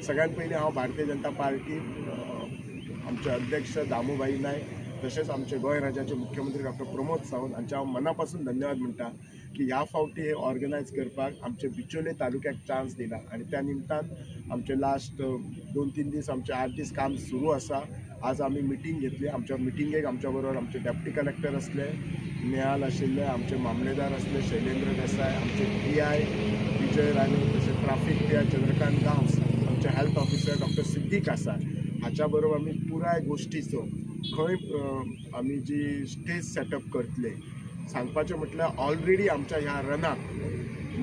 सगळ्यात पयलीं हांव भारतीय जनता पार्टी आमचे अध्यक्ष दामूभाई नायक तशेंच आमचे गोंय राज्याचे मुख्यमंत्री डॉक्टर प्रमोद सावंत हांचे हांव मना पासून धन्यवाद म्हणटा की ह्या फावटी हे ऑर्गनायज करपाक आमचे बिचोले तालुक्याक चान्स दिला आनी त्या निमतान आमचे लास्ट 2-3 दीस आमचे 8 दीस काम सुरू आसा. आज आमी मिटींग घेतली. आमच्या मिटिंगेक आमच्या बरोबर आमचे डेप्टी कलेक्टर आसले, नेहाल आशिल्ले, आमचे मामलेदार आसले शैलेंद्र देसाय, आमचे PI Vijay Rane, तशें ट्राफीक PI Chandrakant Gawas, आमचे हेल्थ ऑफिसर डॉक्टर सिद्दीक आसा. हाच्या बरोबर आमी पुराय गोश्टीचो खंय आमी जी स्टेज सेटअप करतले सांगपाचें म्हटल्यार ऑलरेडी आमच्या ह्या रनाक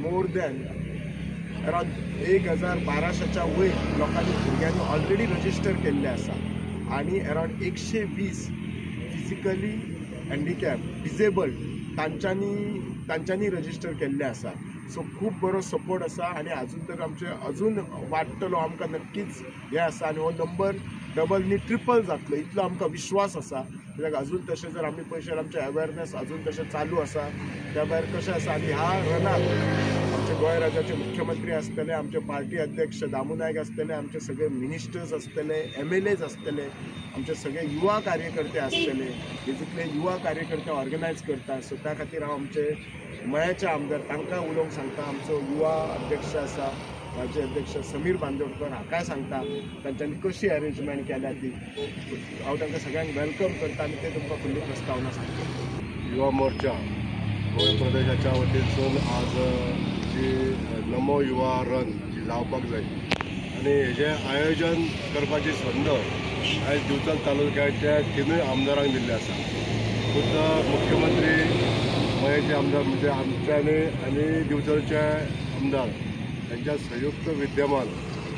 मोर दॅन अरावंड 1200च्या वयर लोकांनी भुरग्यांनी ऑलरेडी रजिस्टर केल्लें आसा आनी अरावंड 120 फिजिकली हँडिकॅप डिजेबल्ड तांच्यांनी रजिस्टर केल्लें आसा. सो खूब बरो सपोर्ट आसा आनी अजून तर आमचे अजून वाडटलो आमकां नक्कीच हें आसा आनी हो नंबर डबल न्ही ट्रिपल जातलो इतलो आमकां विश्वास आसा. कित्याक अजून तशें जर आमी पळयशात आमचें अवेरनेस अजून तशें चालू आसा. त्या भायर कशें आसा आनी ह्या रनाक आमचे गोंय राज्याचे मुख्यमंत्री आसतले, आमचे पार्टी अध्यक्ष दामू नायक आसतले, आमचे सगळे मिनिस्टर्स आसतले, MLAs आसतले, आमचे सगळे युवा कार्यकर्ते आसतले. बेजिकली युवा कार्यकर्ते ऑर्गनायज करता. सो त्या खातीर हांव आमचे मयाचे आमदार तांकां उलोवंक सांगता. आमचो युवा अध्यक्ष आसा माजी अध्यक्ष समीर बांदोडकर हाकाय सांगता तांच्यांनी कशी अरेंजमेंट केल्या ती. हांव तांकां सगळ्यांक welcome करता आनी ते तुमकां फुडली प्रस्तावना सांगता. युवा मोर्चा गोंय प्रदेशाच्या वतीनसून आज जी नमो युवा रन जी जावपाक जाय आनी हेजें आयोजन करपाची संद आयज दिवचल तालुक्याच्या तिनूय आमदारांक दिल्ली आसा. खुद्द मुख्यमंत्री मयेचे आमदार म्हणजे आमच्यानी आनी दिवचलचे आमदार त्यांच्या संयुक्त विद्यमान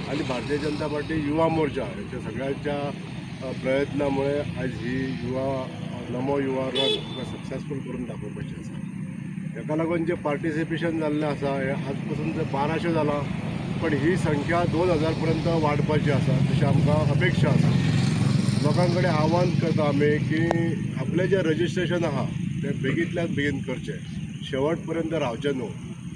आणि भारतीय जनता पार्टी युवा मोर्चा यांच्या सगळ्यांच्या प्रयत्नामुळे आज ही युवा नमो युवा रन आमकां सक्सेसफूल करून दाखोवपाची आसा. हेका लागून जे पार्टिसिपेशन जाल्लें आसा हें आज पसून 1200 जालां, पण ही संख्या 2000 पर्यंत वाडपाची आसा अशी आमकां अपेक्षा आसा. लोकां कडेन आव्हान करता आमी की आपलें जें रजिस्ट्रेशन आहा तें बेगींतल्यान बेगीन करचें, शेवट पर्यंत रावचें न्हू.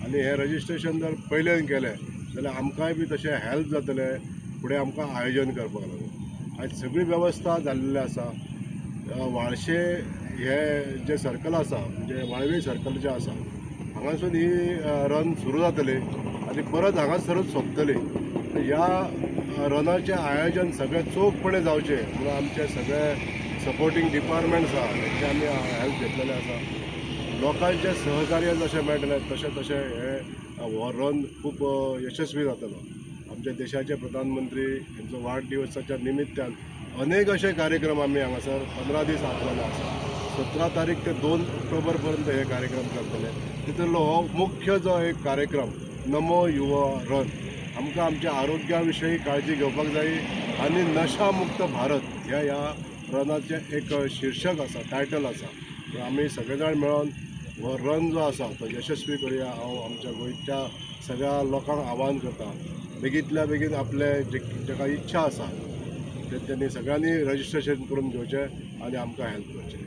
आनी हें रजिस्ट्रेशन जर पयल्यान केलें जाल्यार आमकांय बी तशें हेल्प जातलें फुडें आमकां आयोजन करपाक लागून. आयज सगळी वेवस्था जाल्ली आसा. वाळशे हे जे सर्कल आसा म्हणजे वाळवे सर्कल जें आसा हांगासून ही रन सुरू जातली आनी परत हांगासरूच सोंपतली. ह्या रनाचें आयोजन सगळें चोखपणे जावचें म्हणून आमचे सगळे सपोर्टींग डिपार्टमेंट्स आहा तेंचे आमी हेल्प घेतलेले आसा. लोकांचें सहकार्य जशें मेळटलें तशें तशें हें हो रन खूब यशस्वी जातलो. आमच्या देशाचे प्रधानमंत्री हेंचो वाडदिवसाच्या निमित्तान अनेक अशे कार्यक्रम आमी हांगासर 15 दीस आखलेले आसा. 17 तारीख ते 2 ऑक्टोबर पर्यंत हे कार्यक्रम चलतले. तितूंतलो हो मुख्य जो एक कार्यक्रम नमो युवा रन आमकां आमच्या आरोग्या विशयी काळजी घेवपाक जाय आनी नशा मुक्त भारत ह्या ह्या रनाचें एक शीर्षक आसा, टायटल आसा. आमी सगळे जाण मेळोन हो रन जो आसा तो यशस्वी करुया. हांव आमच्या गोंयच्या सगळ्या लोकांक आव्हान करता बेगींतल्या बेगीन आपले जेका इच्छा आसा ते तेणी सगळ्यांनी रजिस्ट्रेशन करून घेवचें आनी आमकां हेल्प करचें.